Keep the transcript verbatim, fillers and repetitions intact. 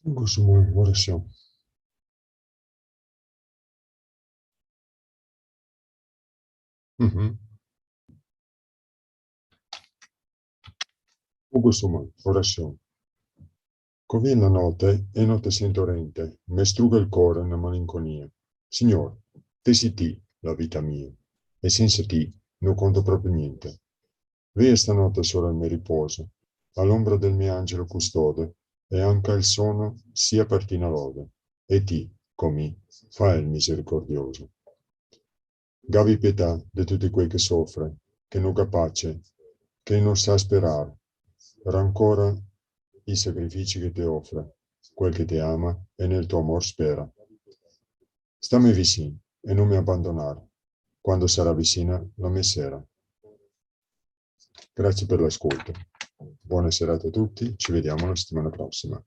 Ugo Sumon, orasion. Mhm. Ugo Sumon, orasion. Co vien la note e no te sento rente, me struga el core na malinconia. Signor, te si ti la vita mia, e sensa ti no conto proprio gnente. Vea stanote sora el me riposo, a l'ombra del me angelo custode, e anca el sono sia par ti na lode, e ti, co mi, fa el misericordioso. Gavi pietà de tuti quei che sofre, che no ga pace, che no sa sperar, rancora i sacrifici che te ofre, quel che te ama e nel to amor spera. Stame visin e no me abandonar, quando sarà visina la me sera. Grazie per l'ascolto. Buona serata a tutti, ci vediamo la settimana prossima.